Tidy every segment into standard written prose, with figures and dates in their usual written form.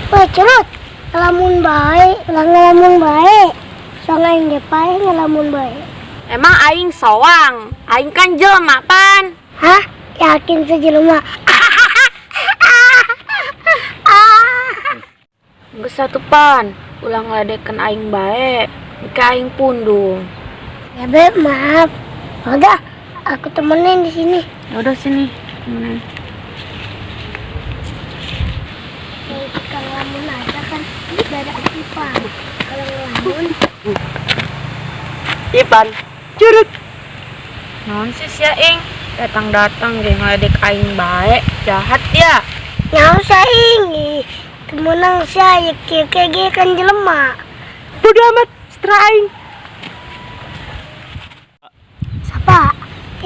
Weh, curut. Ngelamun bae, ulah ngelamun bae. Soang aing ge paeh ngelamun bae. Emang aing soang, aing kan jelema pan. Hah? Yakin sejelema? Geus atuh pan, ulah ngeledekeun aing bae. Engke aing pundung. Ya Beb, maaf. Udah, aku temenin di sini. Ya udah sini, temenin. Kalau ngelamun aja kan gak ada Ipan. Kalau ngelamun, Ipan, curut. Naon sih sia ing? Datang-datang ge ngeledek aing bae, jahat ya. Nyaho sia ing. Ih, temenang sia ya kieu ge kan jelema. Bodo amat, setelah aing. Sapa?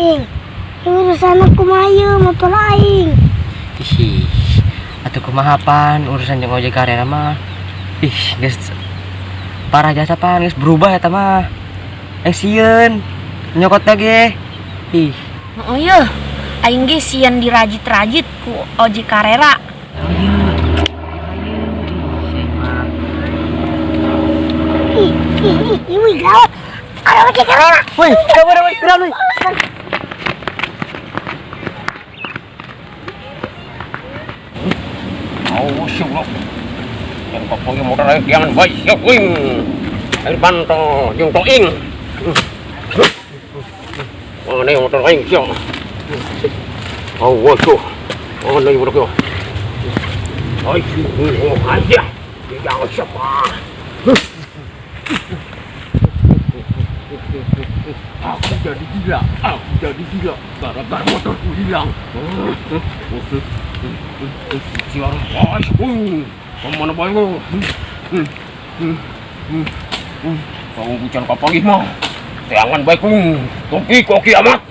Ing. Ini urusan kumaha ieu motor aing. Ih, atuh kumaha pan urusan jeung ojek karera mah. Ih, geus parah jasa pan, geus berubah eta mah. Aing sieun nyokot ge. Ih, Oh iya, aing ge sieun dirajit-rajit ku ojek karera. Oh iya. Ih, mah. Ih, ih, ih, ih, gawat. Ada ojek karera. Woi, kabur woi, gerak woi. Oh, syuk. Yang pokoknya motor aing jangan baik syuk wing. Aing pantau jeung toing. Oh, ni motor aing syuk. Oh, syuk. Oh, ni motor. Ai, oh, aja. Jangan siapa. Aku jadi gila, aku jadi gila gara-gara motorku hilang. Siar, kemana bae lu? Kau bicara apa lagi mah? Jangan baik toki koki amat.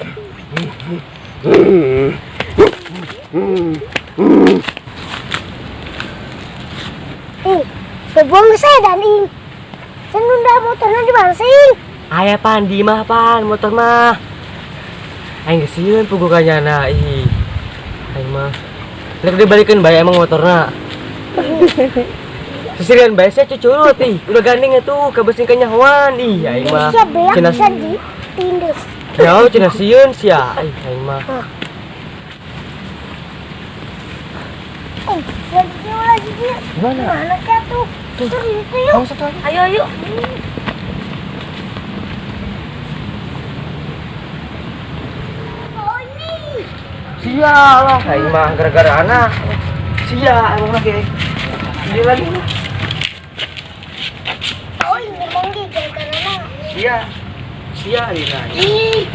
Ih, sebuah saya dan ing. Saya nunda motornya di mana sih? Aya pan di mah pan motor mah. Aing geus sieun puguh ka nyana ih. Aing mah. Rek dibalikeun bae emang motorna. Sisirian bae sia cucurut ih. Udah gandeng itu kabeusin kanyahoan ih aing mah. Bisa beak Cenah bisa ditindes. Jauh cenah sieun sia. Ih aing mah. Eh, lagi dia lagi dia. Gimana? Mana kah tuh? Tuh di situ yuk. Kamu satu lagi. Ayo ayo. Oh ini. Sia lah aing mah gara-gara anak. Sia emang lagi. Dia lagi. Oh ini manggi gara-gara anak. Sia. Sia dina. Ih,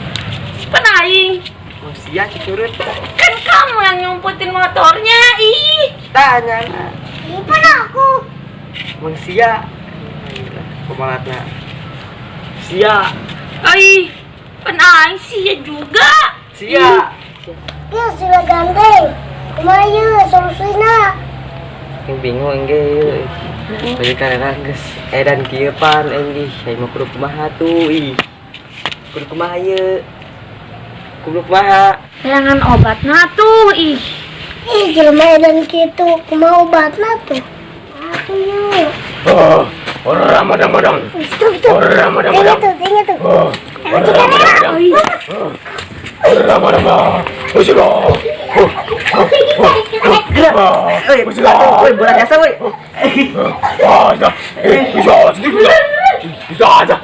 pan aing. Emang sia cucurut. Kan kamu yang nyumputin motornya, ih. Tanya. Ini pan aku. Emang sia. Kumalatna. Sia. Ai, pan aing sia juga. Sia. Ya sila gandeng. Kumaha ieu solusina? Yang bingung ge ieu. Bagi karena geus edan kieu pan aing ih aing mah kudu kumaha tuh ih. Kudu kumaha ieu? Kudu kumaha? Jangan obatna tuh, ih. Ih, jelema edan kitu kumaha obatna tuh? Atuh yuk. Oh, ramadam-madam. Tuh, tuh. Ramadam-madam. Tinggal tuh, tinggal tuh. Oh, ramadam-madam. Ramadam. Usilah. Gerak. Oi, woi, bola biasa woi. Ah, bisa, bisa, bisa aja.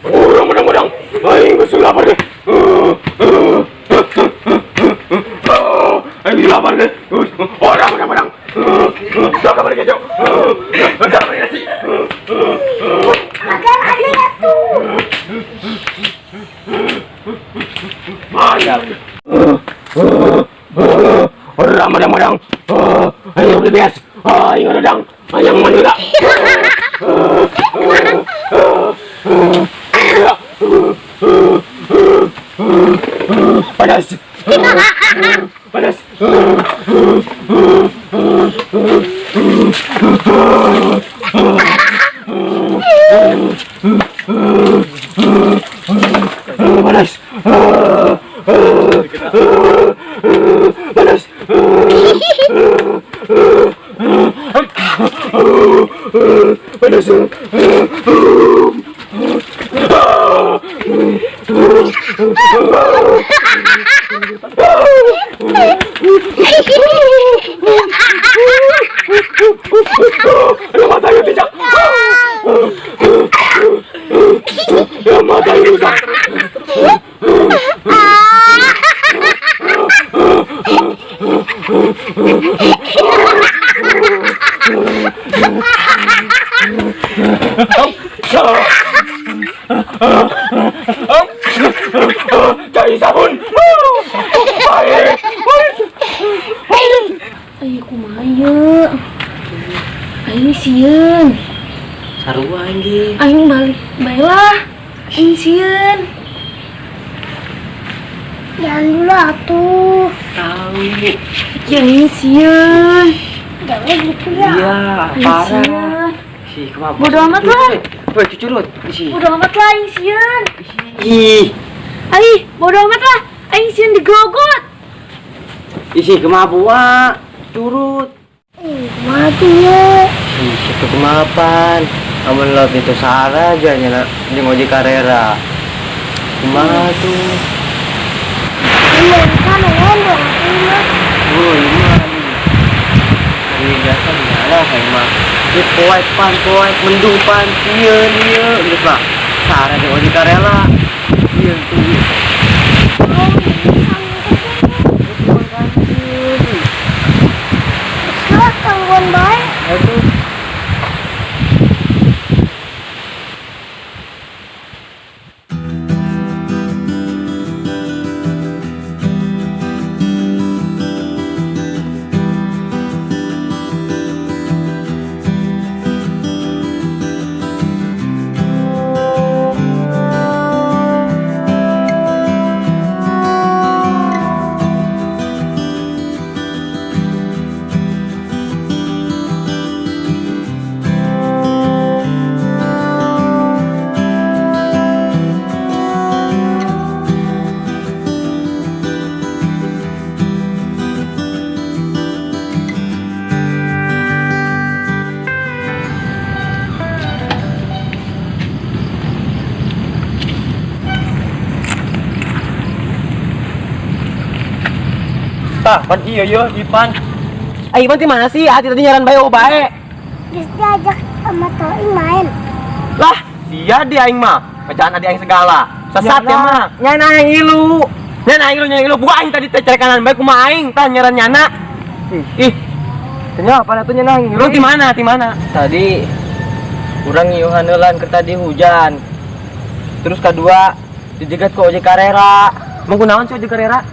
Oh, ramadam-madam. Aing geus lapar deh. Aing lapar deh. Oh, ramadam-madam. Jangan balik kejo. Jangan balik nasi. Agar ada ya tuh. Mayang. Ramadam-madam. Ayo bebas. Ayo redang. Ayang manula. Panas. Panas. Panas. Panas. Panas. Mata ayo tidak. Ya mata ayo rusak. Cari sabun. Baik. Ayo kumaha ieu? Aing sieun. Sarua aing ge. Aing balik bae lah. Aing sieun. Jangan dulu atuh. Tahu. Ya aing sieun. Jangan gitu ya. Iya, Aing parah. sieun. Ih, kumaha? Bodo amat lah. Woi, cucurut. Ih. Bodo amat lah aing sieun. Ih. Aing bodo amat lah. Aing sieun digrogot. Ih, kumaha buah? Curut. Ih, mati ya. Ih, itu kumaha pan? Amun laut itu sara aja nya jeung ojek karera. Kumaha tuh? Ini sana ngomong atuh mah. Oh, ini mah. Hari biasa nyala kayak mah. Ini poek pan, poek mendung pan, sieun ieu geus mah. Sara jeung ojek karela. Sieun tuh. Oh, ini sama Terus gangguan baik. Aduh. Tah, pan iya iya Ipan. Ah, Ipan di mana sih? Hati tadi nyaran bae oh bae. Terus diajak sama Toing main. Lah, sia di aing mah. Bacaan adi aing segala. Sesat ya mah. Nyana aing ilu. Nyana aing ilu, nyana ilu. Buka aing tadi teh kanan bae kumaha aing tah nyaran nyana. Ih. Ternyata apa atuh nyana aing ilu di mana? Di mana? Tadi urang ngiuhan heulan ke tadi hujan. Terus kedua dijegat ku ojek karera. Emang kunaon sih ojek karera?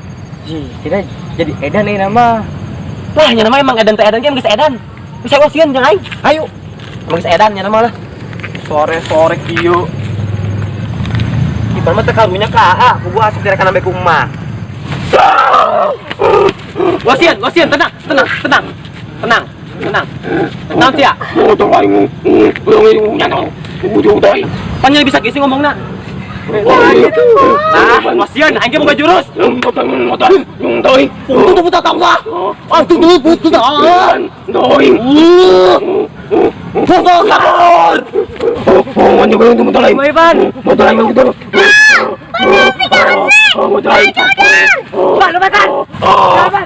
Ih, tidak jadi edan ini nama. Lah, nyana mah emang edan teh edan geus edan. Bisa wasieun jeung aing. Ayo. Emang geus edan nyana mah lah. Sore-sore kieu. Ipan mah teh karunya ka AA, ku gua asup direkanan bae ku emak. Wasieun, wasieun, tenang, tenang, tenang. Tenang, tenang. Tenang sia. Motor aing. Ujung toy. Pan nya bisa gisi ngomongna. Ah, wasieun, aing ge boga jurus. Motor toy. Tuh putar tahu ah. Ah, tuh tuh putar ah. Toy. Putar kabur. Oh, motor aing. Ipan. Motor aing motor. Motor aing. Pan, lompat. Oh. Pan.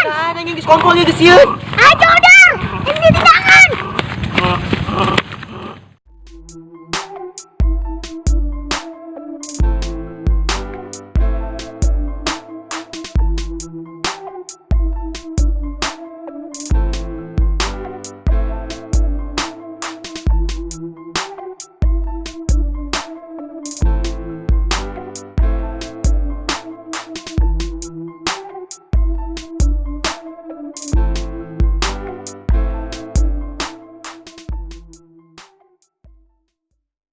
Ah, nang geus kontrolnya geus sieun. Ayo.